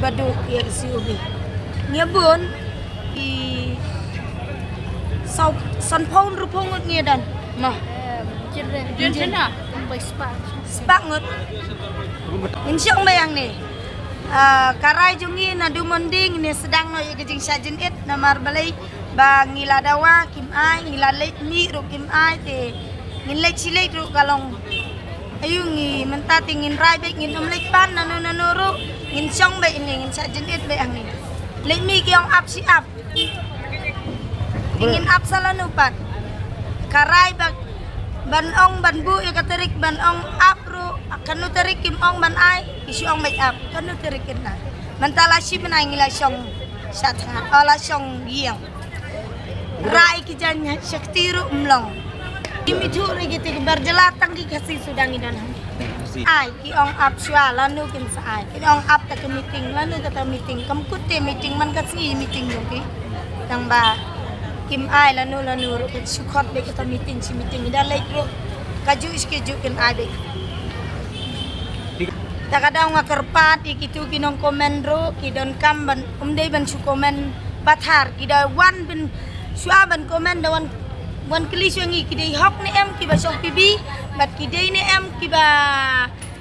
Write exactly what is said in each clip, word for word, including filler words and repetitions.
Ba duk ïa ka C O B. Ngi bun i saw, sanphew hynriewphew ngut ngi don. Mo. Jin shena. Spah ngut. Ngin shong beit hangne. Ah, ka rai jong ngi naduh mynta ngin sdang noh ïa ka jingshah jingit namar balei ba ngi la dawa kim ai, ngi la leit mih ruh kim ai te ngin leit shi leit ruh ka long. Aïu ngi mynta te ngin rai beit, ngin ym leit pan nano nano ruh, ngin shong beit hangne, ngin shah jingit beit hangne. Leit mih ki ong ap shi ap. Te ngin ap sa lano pat. Ka rai ba ban ong ban buh ïa ka tarik ban ong ap ruh, kano tarik kim ong ban ai, ki shu ong beit ap, kano tarik kin ai. Mynta la shi bnai ngi la shong sha thnga, oh, la shong ïing. Rai ki jan shakti ruh ym long. Kim ithuh ruh ki te ki bar jylla tang ki Khasi suda ngi don hangne. Ai, ki ong ap shuwa lano kim sa ai. Ki ong ap ta ka meeting, lano kata meeting. Kam kut te meeting man ka sngi meeting jong ki. Tang ba kim ai lano lano ruh ka shu khot beit kata meeting shi meeting. Da leit ruh kajuh shi kajuh kin ai beit. Ta ka daw nga kyrpad ïa kitu ki nong comment ruh ki donkam ban ym dei ban shu comment pathar, ki da wan ban shuwa ban comment da wan, wan kylli shuwa ngi ki dei hok ne em kiba shong P B bad ki dei ne em kiba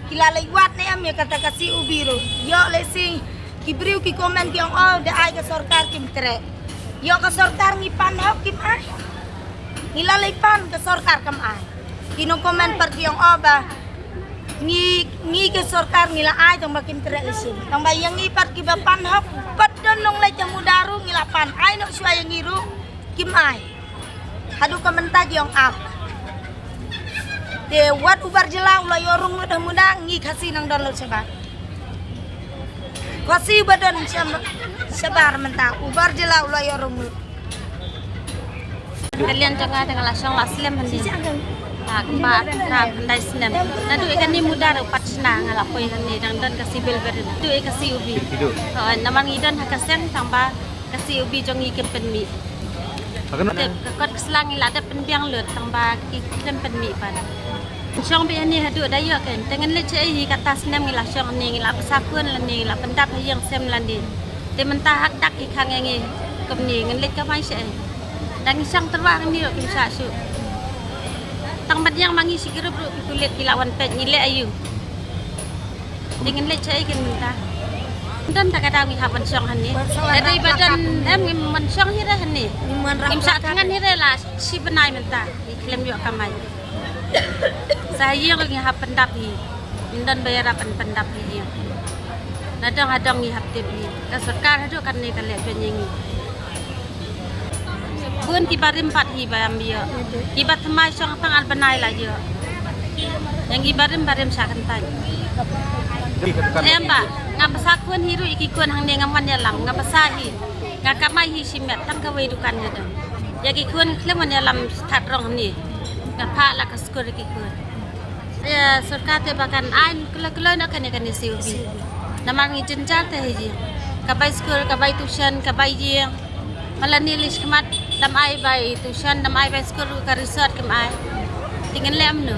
ki la leit wad ne em ïa kata ka C O B ruh. Ïoh lehse ki briew ki comment ki ong oh da ai ka sorkar kim treh. Ïoh ka sorkar ngi pan hok kim ai. Ngi la leit pan ka sorkar kam ai. Ki nong comment pat ki ong oh ba ngi, ngi ka sorkar ngi la ai tang ba kim treh lehse. Tang ba ïa ngi pat kiba pan hok pat don nong leit ïa muda ruh ngi la pan ai noh shuwa ïa ngi ruh kim ai. Haduh ka mynta ki ong ap. Te wat u bar jylla u la ïoh rung lut ha muda ngi Khasi nang don lut shabar. Khasi ba don sham-, shabar mynta u bar jylla u la ïoh rung lut. Ka liang jong nga te nga la shong la slem hangne. Ha, kaba arphew khyndai snem. Naduh ïa kane muda ruh pat shna nga la poi hangne dang don ka civil barim. Naduh ïa ka C O B. Oh, namar ngi don ha ka seng tang ba ka C O B jong ngi kim pynmih. Ka kot ka sla ngi la dep pynbiang lut tang ba ki khlem pynmih pat. Shong beit hangne haduh da ïoh ken. Te ngin leit shaei hi kata snem ngi la shong hangne ngi la bsa khun lane ngi la pyndap ha ïing sem lane. Te mynta hak dak ki khang ïa ngi kumne ngin leit kamai shaei. Da ngi shong tyrwa hangne ruh kim shah shuh. Tang ban ïeng ma ngi shi group ruh ki pulit ki la wan peit ngi leh aïu. Te ngin leit shaei ken mynta. Don ta ka daw ngi hap ban shong hangne. Te dei ba don em ngim ban shong hi re hangne. Ngim shah thngan hi re la shi bnai mynta. Ngi khlem ïoh kamai. Sa ha ïing ruh ngi hap pyndap hi. Ngim don ba ïarap ban pyndap hi ïing. Na dong ha dong ngi hap tip hi. Ka sorkar haduh katne ka leh pynïeng ngi. Bun ki barim pat hi ba ym ïoh. Ki ba thymmai shong tang ar bnai la ïoh. Ïa ngi barim barim sha kyntait. Em ba nga bsa khun hi ruh ïa ki khun hangne ngam wan ïalam nga bsa hi. Nga kamai hi shimet tang kawei dukan nga don. Ïa ki khun khlem wan ïalam stad rong hangne. Nga phah la ka skul ïa ki khun. Ïa sorkar te ba kan ai kloi kloi noh kane kane C O B. Namar ngi jynjar te ha ïing. Ka bai skul, ka bai tuition, ka bai ïing. Mala ni list khmat dam ai bai tuition, dam ai bai skul ruh ka resort kam ai. Te ngin leh kumno?